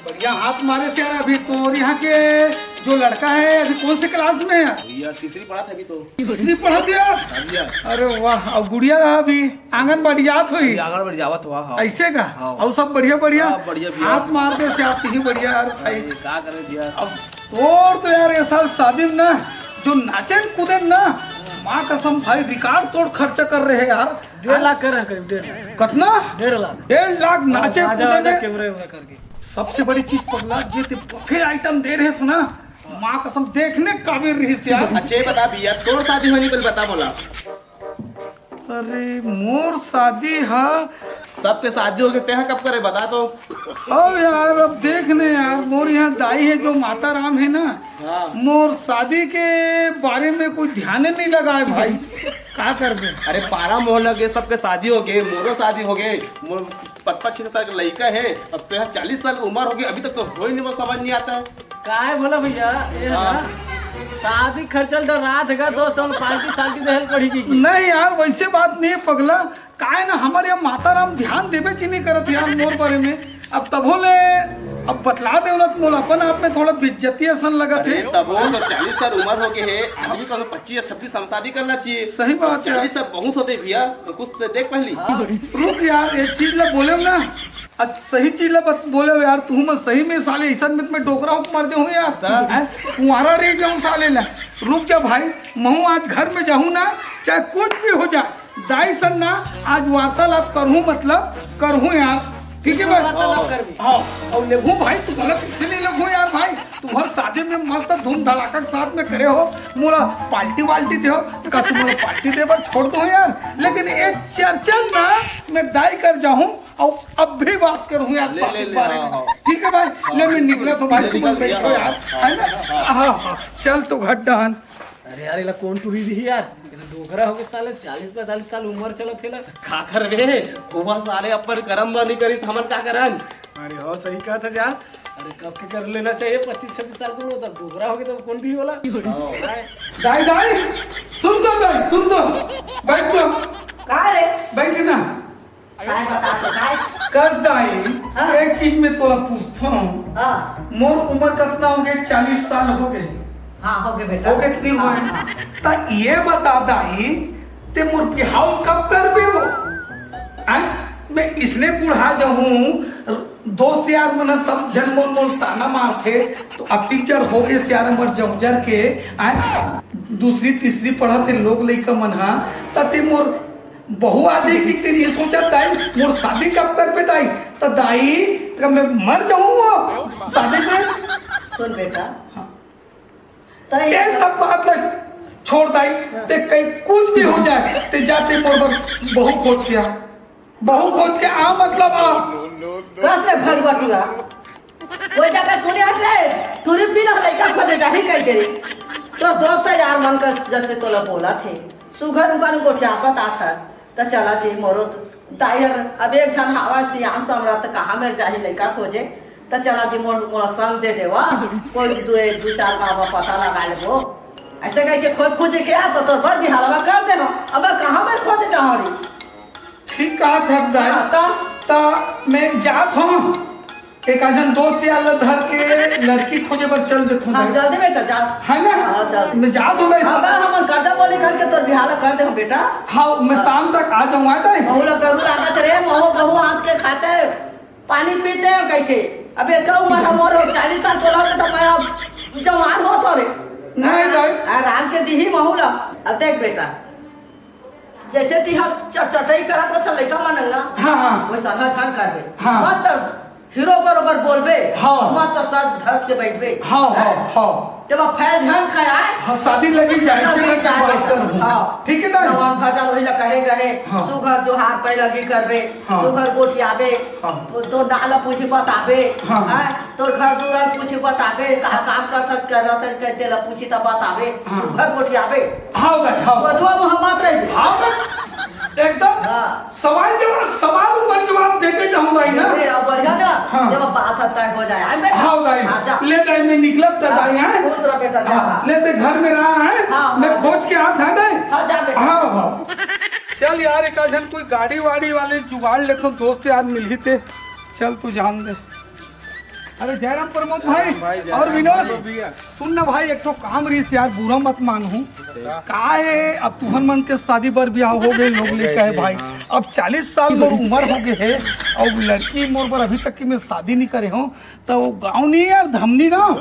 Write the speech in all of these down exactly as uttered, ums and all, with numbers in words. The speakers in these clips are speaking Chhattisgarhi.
बढ़िया हाथ मारे से यार। अभी तो, और यहाँ के जो लड़का है, अभी कौन से क्लास में है? भैया, तीसरी पढ़त है अभी तो। तीसरी पढ़त है यार? हाँ भैया। अरे वाह, और गुड़िया अभी आंगनबाड़ी जात होई? अभी आंगनबाड़ी जावत हुआ, हाँ। ऐसे का? हाँ। और सब बढ़िया, बढ़िया? हाँ, बढ़िया भैया। हाथ मार दे से आप ही बढ़िया यार भाई। अरे, का करे भैया? अब तोर तो यार ये साल शादी में ना, जो नाचे न कूदे न ना, माँ कसम भाई, रिकॉर्ड तोड़ खर्चा कर रहे हैं यार। डेढ़ लाख कर रहे हैं करीब, डेढ़ लाख। कितना? डेढ़ लाख। डेढ़ लाख नाचे राजा कूदे राजा में। कैमरे वैमरे करके। सबसे बड़ी चीज पगला, जे ते बफे आइटम दे रहे सुना, माँ कसम देखने काबिल रही से यार। अच्छा, ये बता भैया, तोर शादी होनी बोल बता बोला। अरे, मोर शादी हा। सबके शादी हो गए, तेहा कब करे बता तो। अब यार, अब देख ने यार, मोर यहाँ दाई है जो माता राम है ना, हाँ। मोर शादी के बारे में कोई ध्यान नहीं लगाए भाई। का कर दे? अरे, पारा मोहल्ला के सबके शादी हो गए, मोरो शादी हो गए, मोर पचपन छह साल के लड़का है, अब तो यहाँ चालीस साल की उम्र हो गई, अभी तक तो हो ही नहीं, वो समझ नहीं आता है। काय बोला भैया, ये है ना, हाँ। शादी खर्चल डर रात है का दोस्त, हम पार्टी साल की देहल पड़ी की। नहीं यार, वैसे बात नहीं है पगला। काय ना, हमारे यहाँ माता राम ध्यान देवे ची नहीं करत यार मोर बारे में। अब तभो ले, अब बतला दे ना, मोला अपन आप में थोड़ा बेइज्जती असन लगत अरे, है। तभो तो चालीस साल उम्र हो गए है, आदमी को तो पच्चीस या छब्बीस साल शादी करना चाहिए। सही बात है। चालीस साल बहुत होते भैया, कुछ तो देख पहली। हाँ। रुक यार, एक चीज ला बोले ना, आज सही चीज ला बत-, बोले यार, तू मैं सही में साले ऐसा में मैं डोकरा होके मर जाऊँ यार। हाँ। हैं? कुंवारा रह जाऊँ साले ला। रुक जा भाई, महू आज घर में जाहूँ ना, चाहे कुछ भी हो जाए, दाई सन ना आज वार्तालाप करहूँ, मतलब करहूँ यार, ठीक है भाई? वार्तालाप करबे। हाँ, और लेबू भाई, तुम्हारा कैसे नहीं लेबू यार भाई, तुम्हारे शादी में मस्त धूम धड़ाका के साथ में करे हो, मोला पार्टी वाल्टी दे हो, तो का तुम्हारा पार्टी दे बर छोड़ दो यार, लेकिन ये चर्चा ना मैं दाई कर जाहूँ और अब भी बात करूँ यार ले, शादी ले, के ले, बारे हाँ, में, हाँ। ठीक है भाई? हाँ। ले मैं निकला तो भाई, ले, तुम निकल बैठो भैया, यार, हाँ, है ना? हाँ, हाँ। हाँ, हाँ, चल तो घर डहन। अरे यार, एला कौन टूरी रही यार? ये तो डोकरा हो गए साले, चालीस पैंतालीस साल उम्र चलत हे ला। का करबे? ओमा साले अपन करम बा नहीं करिस, हमन का करन? अरे हो, सही कहा था यार। अरे कब के कर लेना चाहिए, पच्चीस छब्बीस साल को, तब डोकरा हो गए तब कौन दी होला? दाई, दाई, सुन तो दाई, सुन तो, बैठ तो। का रे? बैठ ना। काय बता तो, काय? कस दाई, हाँ। एक चीज मैं तोला पूछथों। हाँ। मोर उम्र कितना हो गए? चालीस साल हो गए। हाँ, हो गए बेटा। हो गए, कितनी हाँ, हुए? हाँ। त ये बता दाई, ते मोर बिहाव कब करबे वो? आय? मैं इसने बुढ़ा जाहूँ, दोस्त यार मन सब झन मोर मोर ताना मारथे, तो अतिक जर हो गए यार मोर जौजर के, आय? दूसरी तीसरी पढ़त हे लोग लइका मन हा, त ते मोर बहू आ जाएगी तेरी, ये सोचा दाई, मोर शादी कब करबे दाई? त दाई, त मैं मर जाऊंगा शादी में। सुन बेटा, हाँ। तय ये सब बात ला छोड़ दाई, हाँ। ते कहीं कुछ भी हो जाए, ते जाते मोर बर बहू खोज के आ, बहू खोज के आ, मतलब आ। कस ले भड़ुआ टूरा, कोई जगह सुने हट रहे, टूरी भी ना लइका खोजे जाही कह के रे। तोर दोस्त यार मन का जैसे तोला बोला थे, सुघर उनका नु गोठियापत आत है, त चला जी मोरो दाई हर अब एक झन हावा सियान समरा त कहाँ मेर जाही लइका खोजे, त चला जी मोर, मोला संग दे देवा, कोई दो, एक, दो चार गाँव में पता लगा लेबो। ऐसे कह के खोज खोजे के आ, तो तोर बर बिहालवा कर देना। अब कहाँ मेर खोजे चाहो रे? ठीक कहा था दाई। हाँ, त? त मैं जात हूँ, एक आजन दोस्त यार ला धर के लड़की खोजे बर चल देत हूँ हाँ, भाई। जल्दी बेटा, जा। है ना? हाँ, जल्दी। मैं जात हूँ भाई। अब हमन कर्जा बोली करके तोर बिहाव ला कर दे हो बेटा। हाँ, मैं हाँ। शाम तक आ जाऊँ, है दाई? बहू ला करू लागत रे, बहू, बहू हाथ के खाते, पानी पीते हैं कह के। अब एक उम्र हमर हो, चालीस साल तोला हो, तो मैं अब जवान हो थोड़े। नहीं दाई। आ, राम के दीही बहू ला। अब देख बेटा, जैसे तिहा चटचटई करत रह लइका मन ना, हाँ, हाँ। वैसा हर झन करबे। हाँ। मत हीरो बरोबर बोलबे, हाँ। मत सज धज के बैठबे। हाँ, हाँ, हाँ। ते बा फैल झन खाए। हाँ, शादी लगी जाए, शादी से मैं जाए। बात करूँ। हाँ। ठीक है ना? नवन भजन वही ला कहे गए, हाँ। सुघर जोहार पै लगी करबे, हाँ। सुघर गोठियाबे, हाँ। तो नाला पूछी बताबे, हाँ। हाँ। तोर घर दुआर पूछी बताबे, का काम करथस, करत हस, तेला पूछी त बताबे, हाँ। घर गोठियाबे। हाँ दाई, हाँ। तो जुआ मुँह बात रही। हाँ दाई, एकदम हाँ। सवाल जवाब, सवाल ऊपर जवाब देते जाऊँ दाई ना। अरे, अब बढ़िया ना, हाँ। जब बात है तय हो जाए। आए बेटा। हाँ दाई, हाँ, जा। ले दाई, मैं निकलब त हाँ, दाई, आए? खुश रह बेटा, जा, हाँ, हाँ। ले ते घर में रहा है, हाँ, मैं हाँ। खोज के आत है दाई। हाँ, जा बेटा। हाँ, हाँ। चल यार, एक आध झन कोई गाड़ी वाड़ी वाले जुगाड़ लेथों, दोस्त यार मिलही ते। चल तू जान दे। अरे जय राम प्रमोद भाई। भाई, जय और राम विनोद, भाई। सुन ना भाई, एक ठो काम रहिस यार, बुरा मत मानहू। का है, अब तुहर मन के शादी बर ब्याह हो गए, लोग लेके आए भाई। हाँ। अब चालीस साल मोर उम्र हो गए है और लड़की मोर बर अभी तक की मैं शादी नहीं करे हूँ। तो वो गाँव नहीं यार, धमनी गाँव,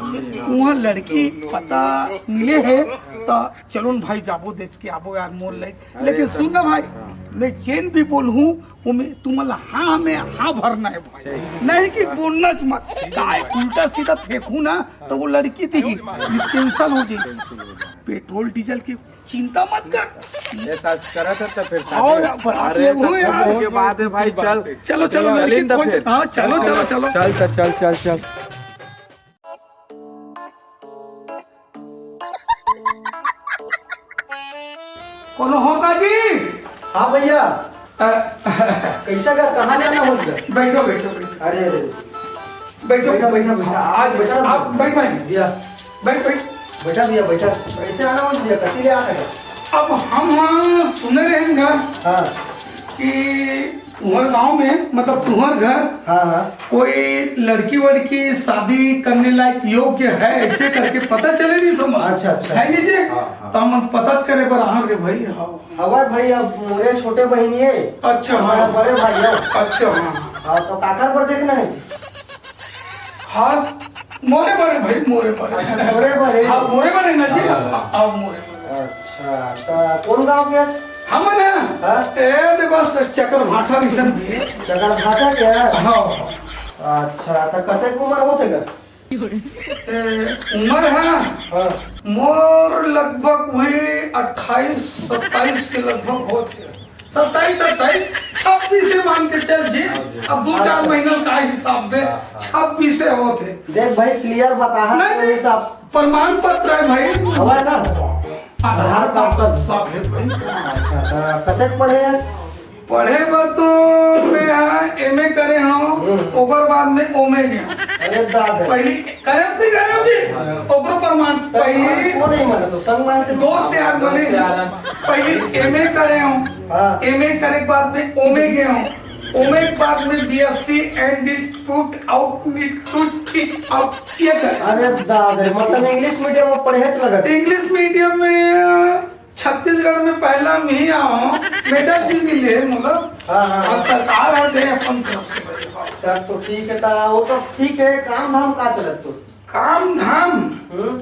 वहाँ लड़की पता मिले है। तो चलो न भाई, जाबो देख के आबो यार मोर लायक। अरे लेकिन तो सुन ना भाई, हाँ। मैं जेन भी बोलहूँ, वो में तुमन ला हाँ में हाँ भरना है भाई, नहीं कि बोलना च मत। काय उल्टा सीधा फेंकू ना, तो वो लड़की थी ही कैंसिल हो जाए। पेट्रोल डीजल की चिंता मत कर। ये सास करत है तो फिर आओ शादी। यार, बारात अरे ले तो हुए यार। शादी के बाद है भाई, चल। चलो, चलो, चल लड़की इन फोन फिर। हाँ, चलो, चलो, चलो। चल, चल, चल, चल, चल। कोनो हो का जी? हाँ भैया। अ, कैसा का, कहाँ जाना हो सर? बैठो, बैठो, बैठो। अरे, अरे। बैठो। बैठा, बैठा, बैठा। आज बैठा। आप बैठ भाई। भैया। बैठ, बैठ। बैठा भैया, बैठा। कैसे आना हो भैया? कति ले आना है? अब हम हाँ सुने रहेंगे हाँ। कि तुम्हारे गांव में, मतलब तुम्हारे घर हाँ, हाँ। कोई लड़की वड़की शादी करने लायक योग्य है, ऐसे करके पता चले नहीं समझ। अच्छा, अच्छा। है नहीं जी? हाँ, हाँ। तो हम पता करे बर आए रे भाई। हाँ। हमारे भाई अब मोरे छोटे बहिनी है। अच्छा, हाँ। बड़े भाई हो। अच्छा, हाँ। हाँ, तो काकर पर देखना है? खास मोरे बड़े भाई, मोरे बड़े। अच्छा, मोरे बड़े। हाँ, मोरे बड़े ना जी। हाँ। हाँ, मोरे बड़े। अच्छा, तो कौन गांव के? हम ना? हाँ? ए, दे बस चक्कर भाटा रिसन भी। चक्कर भाटा के? हाँ। अच्छा, तो कते की उम्र होते का? ए, उम्र है? हाँ। मोर लगभग वही अट्ठाईस, सत्ताईस के लगभग होते। सत्ताईस, अट्ठाईस, छब्बीस से मान के चल जी। हाँ जी। अब दो चार अच्छा। महीना का हिसाब दे, हाँ, हाँ। छब्बीस से होते। देख भाई, clear बता, हाँ, नहीं, नहीं। प्रमाण पत्र है भाई। हवा है ना? आधार कार्ड सब। सब है भाई। अच्छा, तो कतेक पढ़े हैं? पढ़े बर तो मैं हाँ एमए करे हूँ, हम्म। ओकर बाद में ओमे गया। अरे दादा। पहली करे नहीं करे हो जी? हाँ। ओकरो प्रमाण तो पहली हमारे को नहीं माने तो संग में आके दोस्त यार बने। दोस्त यार। पहली एमए करे हूँ, हाँ। एमए करे के बाद में ओमे गया हूँ, ओमे के बाद में बीएससी एंड डिस्ट्रीब्यूट आउट ठीक आउट ये करे। अरे दादा, मतलब इंग्लिश मीडियम में पढ़े च लगत। इंग्लिश मीडियम में छत्तीसगढ़ में पहला में ही आऊँ, मेडल भी मिले मतलब। हाँ, हाँ। और सरकार है दे अपन तरफ से भाई। तब तो ठीक है, ता वो तो ठीक है। काम धाम का चलत तो? काम धाम? हम्म।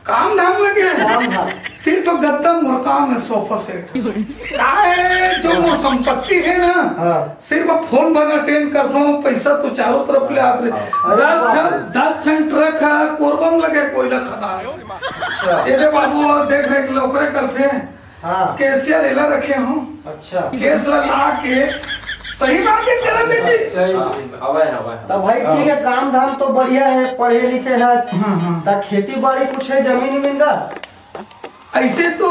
काम धाम लगे हैं? काम धाम। सिर्फ गद्दा मोर काम है, सोफा सेट। का है जो मोर संपत्ति है ना, हाँ। सिर्फ फोन भर अटेंड करता हूँ, पैसा तो चारों तरफ ले आत रहे। हाँ। अरे दस बाप ठन, रे। दस ठन ट्रक है, कोरबा में लगे कोयला खदान। अच्छा। ये दे बाबू, देख रेख लोकरे करते हैं। हाँ। कैशियर एला रखे हूँ। अच्छा। गैस ला ला के सही बात है, गलत है जी। सही बात है। हवा है, हवा है। तब भाई ठीक है, काम धाम तो बढ़िया है, पढ़े लिखे है। हाँ, हाँ। तब खेती बाड़ी कुछ है, जमीन उमीन का? ऐसे तो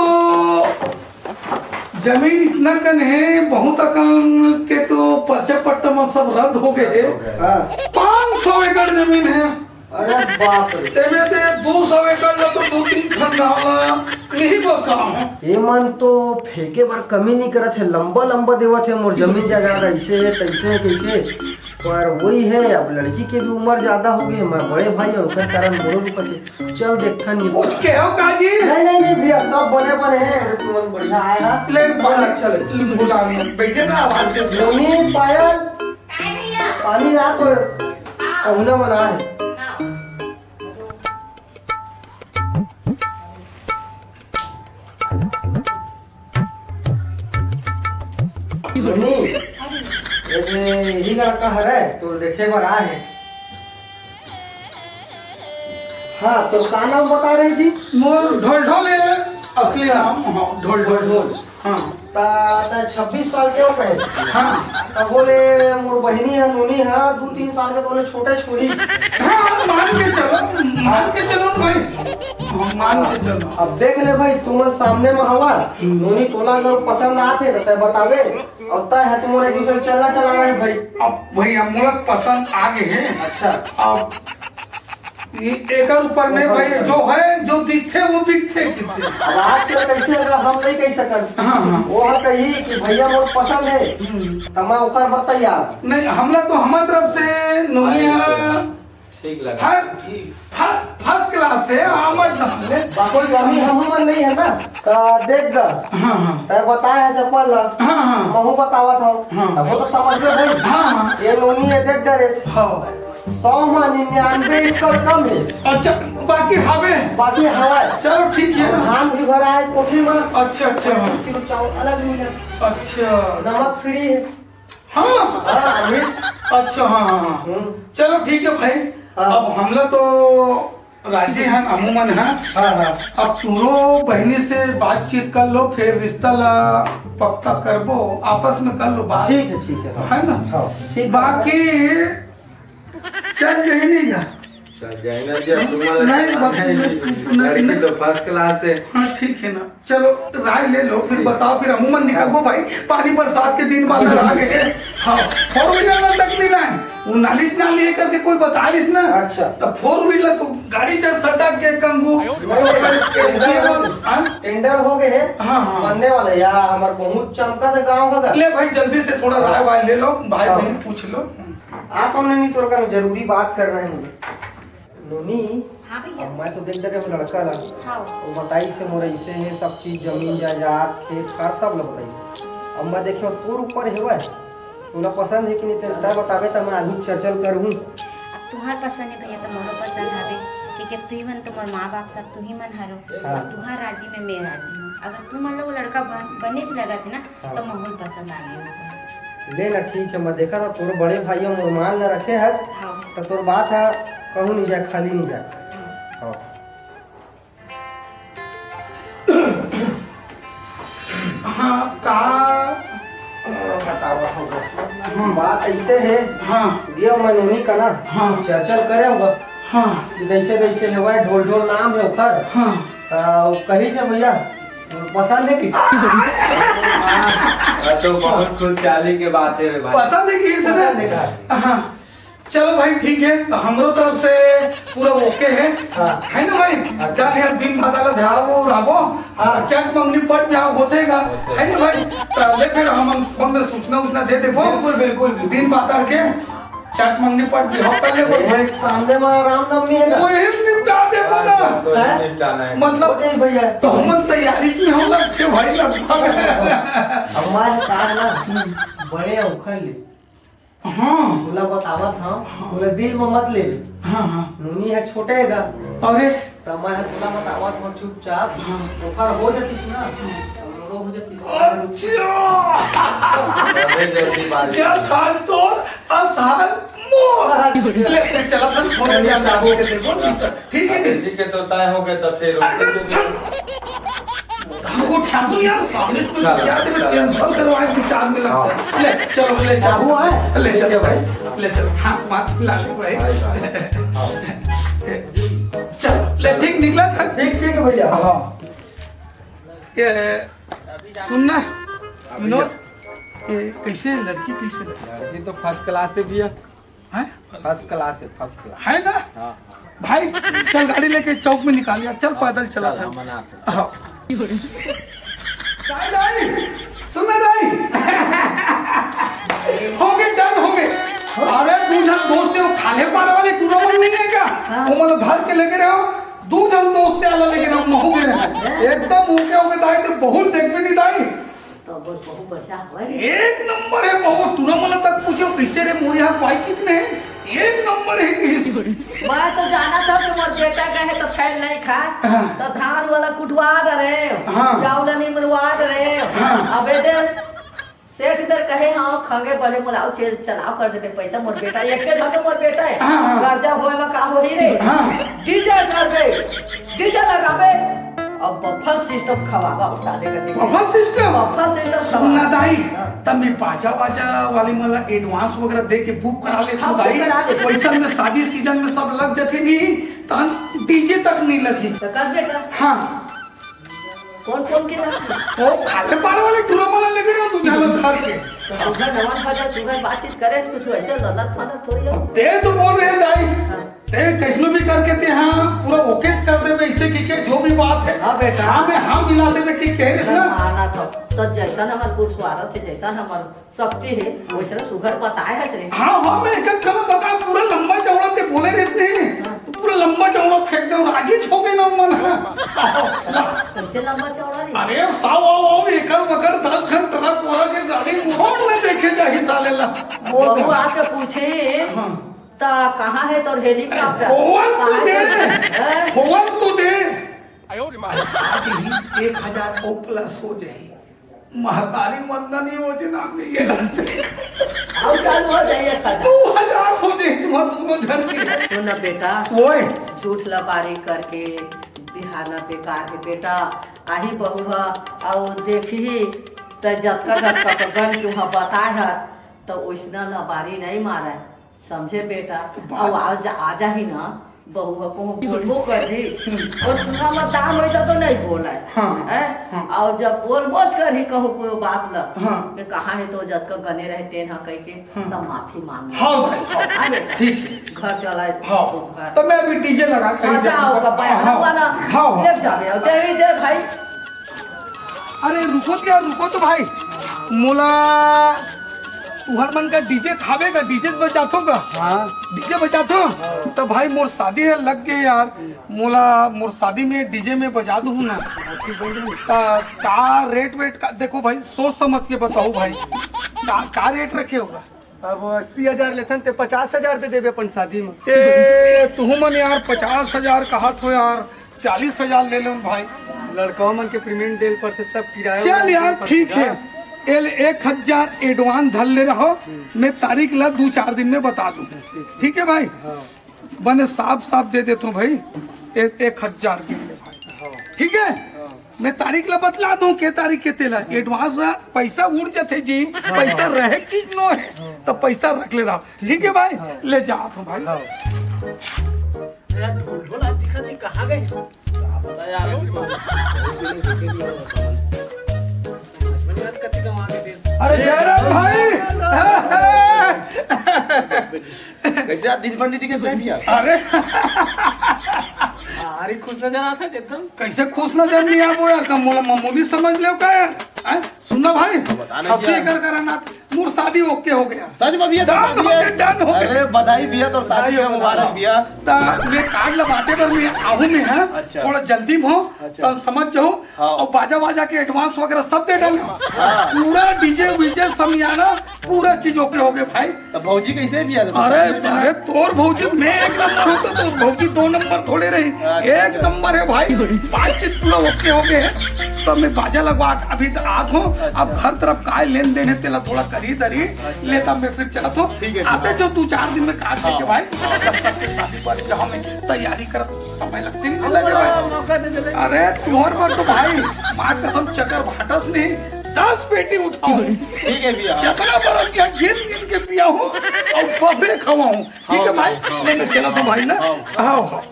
जमीन इतना कन है, बहुत अकन के तो पर्चा पट्टा में सब रद्द हो गए है। हाँ। पाँच सौ एकड़ जमीन है। अरे बाप रे। तेमे ते दो सौ एकड़ ला तो दो तीन ठन गाँव ला नहीं बसाहूँ। ये मन तो फेंके बर कमी नहीं करत है, लंबा लंबा देवत है, मोर जमीन जायदाद ऐसे है, तैसे है कहिके। पर वही है, अब लड़की के भी उम्र ज्यादा हो गई, मैं बड़े भाई हूँ, ओकर कारण मोरो भी पते। चल देखथन नहीं। कुछ कहो का जी? नहीं, नहीं, नहीं भैया, सब बने बने हैं, तुमन बढ़िया आए हैं। ले, बहुत अच्छा लगे। बुला, बैठे ना, आवाज दे। रोनी, पायल, पानी ला तो पहुना बना है। मम्मी, ये, ये लड़का हरे, तो देखे बर आए हैं। हाँ, तो का नाम बता रही थी? मोर ढोलढोल है, असली नाम, हाँ, ढोलढोल। ढोलढोल। हाँ। ता, ता छब्बीस साल के हो कहे? हाँ। ता बोले, मोर बहिनी है, नोनी है, दो तीन साल के, बोले छोटे छोरी। हाँ, मान के चलो, मान के चलो ना भाई। हाँ, मान के चलो। अब देख ले भाई, तुमन सामने में हवा, नोनी तोला अगर पसंद आथे तो तय बतावे, और तय है तुमन एक दूसरे चलना चला रहे भाई। अब भैया, मोला पसंद आ गए हैं। अच्छा। अब ये एकर ऊपर में भाई, जो है, जो दिखथे, वो बिकथे, किथे। अब आज के कैसे अगर हम नहीं कह सकन, हाँ, हाँ। वो हम कही कि भैया मोर पसंद है, हम्म। तो मैं ओकर बर तैयार। नहीं, हमला तो हमार तरफ से नोनी है, ठीक लगा। हर फर्स्ट क्लास से आमद धान ले। बाकी गर्मी हमू मन नहीं है ना, तो देख द। हाँ, हाँ। तय बताए है चप्पल ला। हाँ, हाँ। महू बतावत हूँ। हाँ। अब वो तो समझ में भाई। हाँ, हाँ। ये नोनी है, देख द रे। हाँ। सौ में निन्यानवे एकड़ कम है। अच्छा, बाकी हवे। बाकी हवा है। चलो, ठीक है। धान भी भरा है कोठी में। अच्छा, अच्छा। पच्चीस किलो चावल अलग मिला। अच्छा। नमक फ्री है। हाँ। हाँ, अमित। अच्छा, हाँ, हाँ, हाँ। हम्म। चलो, ठीक है भाई। हाँ। अब हमला तो राजी हन, अमू मन हन। हाँ, हाँ। अब तुरो बहिनी से बातचीत कर लो, फिर रिश्ता ला पक्का करबो, आपस में कर लो बात। ठीक है, ठीक है, हाँ। है ना? हाँ, ठीक है। बाकी चल जाही नहीं गा। चल जाही ना जी, अब तुम वाला नहीं, बात बाकी नहीं, नहीं, तू, तू नहीं, लड़की नहीं। तो फर्स्ट क्लास है। हाँ, ठीक है ना। चलो, राय ले लो, फिर बताओ, फिर अमू मन निकलबो भाई। पानी बरसात के दिन बादर आ गए। हाँ, फोर व्हीलर में तक नहीं लाए। वो नालिश ना लिए करके कोई बता रही ना। अच्छा। तो फोर व्हीलर को गाड़ी से सटक के कंगू। भाई, भाई, भाई, हाँ? टेंडर हो गए है। हाँ, हाँ। बनने वाला है। या हमार बहुत चमका था गाँव का। ले भाई, जल्दी से थोड़ा हाँ। राय वाय ले लो, भाई हाँ। बहन पूछ लो। आ कौन नहीं, तोर का जरूरी बात करना है मुझे। नोनी, हाँ भैया। अब मैं तो देख डरे हूँ लड़का ला। हाँ। वो बताई से मोर ऐसे है, सब चीज, जमीन जायदाद, खेत खार सब ला बताई। अब मैं देखे हूँ तोर ऊपर हेवय, तोला पसंद है कि नहीं, तेरे तय बताबे त मैं आगू चर्चा ल करहूँ। अब तुहार पसंद है भैया, तो मोरो पसंद हवे, क्योंकि तुही मन तो मोर माँ बाप सब तुही मन हरो। हाँ। अब तुहार राजी में मैं राजी हूँ। अगर तू मन ला वो लड़का बन, बनेच लगत है ना, हाँ। तो महूँ ल पसंद आ गई होगा। ले ना, ठीक है, मैं देखा था तोर बड़े भाई मोर मान ला रखे हस, हाँ। तो तोर बात है, कहूँ नहीं जाए, खाली नहीं जाए। हाँ। हाँ, का बतावा होगा। हम्म। बात ऐसे है, हाँ। ये मनोनी का ना, हाँ। चर्चा करे होगा। हाँ। कि कैसे कैसे है, वह ढोल ढोल नाम है ओकर। हाँ। आ, वो कही से भैया, पसंद है कि? आ, तो बहुत खुशहाली के बात है रे भाई। पसंद है कि इसने? पसंद है का? हाँ। चलो भाई, ठीक है, तो हमरो तरफ से पूरा ओके है। हाँ। है ना भाई? अच्छा। जाने अब दिन पता ला ध्यान वो राबो। हाँ। चट मंगनी पट ब्याह होतेगा। होते। है ना भाई? तो ले फिर हम, हम फोन में सूचना उचना दे देबो। बिल्कुल, बिल्कुल, बिल्कुल। दिन बात करके चट मंगनी पट ब्याह कर लेबो। ए, सामने में रामनवमी है ना? वही निपटा देबो ना। हाँ, तो हैं? निपटाना है। मतलब, हो जाई भैया। तो हम तैयारी में हम लगते भाई, लगभग। हमारे काम ना बड़े उखल ले। हाँ। तोला बतावत हव, हाँ। तोला दिल में मत लेबे। हाँ, हाँ। नोनी है छोटे है गा। अरे। त मैं ह तोला बतावत हव चुपचाप। हाँ। ओकर हो जतिस ना, त मोरो हो जतिस। अच्छा। अरे जल्दी बात। जस हाल तोर, अस हाल मोर। अच्छा। ले, ले, चला था, फोन चलिए, जान बाबू। बाबू के देखो। ठीक है, अरे, ठीक है, तो तय हो गए, तो फिर अरे, चल। हमको ठाकुर यार, सामने तो चल, क्या तेरे चल। कैंसिल करवाए, विचार में लगता है। हाँ। ले, चलो, ले, चलो। वो है? ले, चलो, भाई। ले, चलो। हाथ, हाथ मिला ले, भाई। भाई, भाई। चलो, ले, ठीक निकला था? ठीक, ठीक है, भैया। हाँ। ये, सुनना, हाँ, विनोद, भैया। ये कैसे लड़की, कैसे लड़की? लड़की तो फर्स्ट क्लास है, भैया। हैं? फर्स्ट क्लास है, फर्स्ट क्लास। है ना? हाँ, हाँ। भाई, चल गाड़ी लेके चौक में निकाल यार, चल हाँ, पैदल चला चल, था। हम मना थे। हाँ। दाई, दाई, सुन ना दाई। हो गए, डन हो गए। अरे दू झन दोस्त है, वो खाले पार वाले टूरा मन नहीं है क्या? हाँ। वो मतलब घर के लेके रहो, दू झन दोस्त आला लेके रहो, महू के रहो। एकदम ओके हो गए दाई, तो बहुत देख भी नहीं दाई। तो बोल, बहुत बढ़िया हवय रे। एक नंबर है, बहुत। टूरा मन तक पूछे, "कैसे रे मोर यहाँ पाई कितने?" एक नंबर है कि मैं तो जानत हव कि मोर बेटा कहे तो फैल नहीं खाए। हाँ। तो धान वाला कुटवा डरे, हाँ। चावल निमरवा डरे। हाँ। अबे दे, सेठ दर कहे, "हाँ, खंगे बढ़े, मोला अउ चेर चलाव कर देबे पैसा, मोर बेटा, एके झन तो मोर बेटा है। हाँ, हाँ। कर्जा होए में का होही रे?" हाँ। डीजे करबे, डीजे लगाबे, अब बफर सिस्टम खवावा, साले का देखे। Buffer system? बफर सिस्टम सुन ना खवावा। दाई, हाँ। तब मैं बाजा वाजा वाले मन ला एडवांस वगैरह दे के बुक करा लेता हाँ, हूँ बुक दाई। करा ले। वैसन में शादी सीजन में सब लग जथे नहीं, तहन डीजे तक नहीं लगी। तो कर बेटा। हाँ। कौन, कौन के लगी? वो खाले पार वाले टूरा मन ला लेके ना, तू जाला धर के। तो सुबह नमन भजन, सुबह बातचीत करे, कुछ ऐसे लदर फदर थोड़ी हो। अब ते तो बोल रहे हैं दाई। हाँ। ते कैसनो भी करके ते हाँ पूरा ओके कर देबे, इससे की के जो भी बात है, हाँ बेटा। हाँ में हाँ मिला देबे कि कह रहे ना। माना तो, तो जैसन हमर पुरुषारथ है, जैसन हमर शक्ति है, वैसन सुघर बताए है रे। हाँ, हाँ, मैं एक एक कदम बता, पूरा लंबा चौड़ा ते बोले रहिस नहीं, तो पूरा लंबा चौड़ा फेंक दे, राजी हो गे ना मन। हाँ। कैसे लंबा चौड़ा रे? अरे, साव, आओ, आओ, एकड़ बकड़, दस ठन टरक वरक के गाड़ी मोड़ में देखे जाही साले ला। बोल बहू दे। आके पूछे, हाँ। "त कहाँ हे तोर हेलीकॉप्टर?" होवन तो कहाँ दे, हे? हैं? होवन तो दे। आज ही एक हजार ओ प्लस हो जाही। महतारी वंदन योजना में ये रहते। अब चालू हो जाही एक हजार। दो हजार हो जाही तुम्हार दोनों झन के। सुन ना बेटा, ओए। झूठ लबारी करके बिहाना बेकार हे बेटा। आही बहू ह, अउ देखही त जतका जतका गन के उहाँ बताए हस, त ओइसना लबारी नहीं मारय। समझे बेटा? तो बात अउ आ जा, आ जाही ना, बहू ह कहूँ बोलबो करही। हम्म। अउ चूल्हा में दाम होई त तो नहीं बोलय। हाँ, हैं? हाँ। अउ जब बोलबोच करही कहूँ कोनो बात ल, हाँ। मैं कहाँ हे तो जतका गने रहे तेन ह कहिके, हाँ। त माफी मांग ले। हाँ भाई, हाँ। हाँ बेटा। ठीक हे। घर चला हाँ। तो घर। तो मैं अभी डीजे लगा के हाँ, जाओ, कब आए? हाँ, हुआ ना? हाँ, हाँ। ले जावे, अउ दे, दे भाई। अरे रुको क्या, रुको तो भाई, मोला तुहर मन का डीजे थावे का, डीजे बजाथो का? हाँ। डीजे बजाथो? हाँ। तो भाई मोर शादी हे लग गे यार, मोला मोर शादी में डीजे में बजा दूँ ना। अच्छी बन रही। का, का रेट वेट का, देखो भाई सोच समझ के बताओ भाई, का, का रेट रखे होगा? अब अस्सी हजार लेथन ते पचास हजार दे देबे अपन शादी में। ए, तुहू मन यार पचास हजार कहत हो यार, चालीस हजार ले लो भाई। लड़कवा मन के पेमेंट देल पड़ते, सब किराया चल उराया यार, देल पड़ते ठीक हे। ना। एल एक हजार एडवांस धर ले रहो, हम्म। मैं तारीख ला दू चार दिन में बता दूँ। ठीक। ठीक हे भाई? हाँ। बने साफ साफ दे देता हूँ भाई, ए-, एक हजार के लिए भाई। हाँ। ठीक हे? हाँ। मैं तारीख ला बतला दूं, के तारीख के तेला। एडवांस ला पैसा उड़ जाथे जी, हाँ, पैसा हाँ। रहे चीज नो हे, हाँ। तो पैसा रख ले रहा। ठीक हे भाई, हाँ। ले जात हूँ भाई। हाँ। यार, ढोल ढोल आज दिखा नहीं, कहाँ गए? क्या पता यार, समझ में नहीं आ रहा, कति कमा के दे। अरे जयराम भाई। कैसे आज दिन भर नहीं दिखे कहीं भी यार? अरे। अरे खुश नजर आता है एकदम। कैसे खुश नजर नहीं आबो यार, का मोला मामूली समझ लेव का यार? हैं? सुन ना भाई, बताना हंसी क्या? कर कर ना, मोर शादी ओके हो गया। सच में भैया, डन हो गया, डन हो गया। अरे बधाई भैया, तो शादी का मुबारक भैया। ता मैं कार्ड ला बांटे बर मैं आहूँ मैं, हाँ? अच्छा। थोड़ा जल्दी में हो, अच्छा। तो समझ जाओ। हाँ। अउ बाजा वाजा के एडवांस वगैरह सब दे डाले। हाँ। पूरा डीजे वीजे समियाना, पूरा चीज ओके हो गए भाई। तो भौजी कैसे भी आ रहे? अरे, अरे तोर भौजी मैं एक नंबर हूँ तो तोर भौजी दो नंबर थोड़े रही, अच्छा, एक अच्छा। नंबर हे भाई। बातचीत पूरा ओके हो गए हे। तो मैं बाजा लगवा के अभी तो आत हूँ। अच्छा। अब घर तरफ काय लेन देन हे तेला थोड़ा करी दरी अच्छा। लेता मैं फिर चलत हूँ। ठीक है, ठीक है। आते जो दो चार दिन में काट देके हाँ। भाई, तब तक के शादी पर जो हमें तैयारी करत समय लगते नहीं लगे भाई। मौका दे दे। अरे तोर पर तो भाई माँ कसम चक्कर भाटस नहीं, दस पेटी उठाओ। ठीक है भैया। जितना बरतिया गिन गिन के पिया हूँ अउ बफे खवाऊँ। ठीक है हाँ, भाई, हाँ। नहीं, नहीं, चलो तो भाई ना। हाँ। हाँ, हाँ।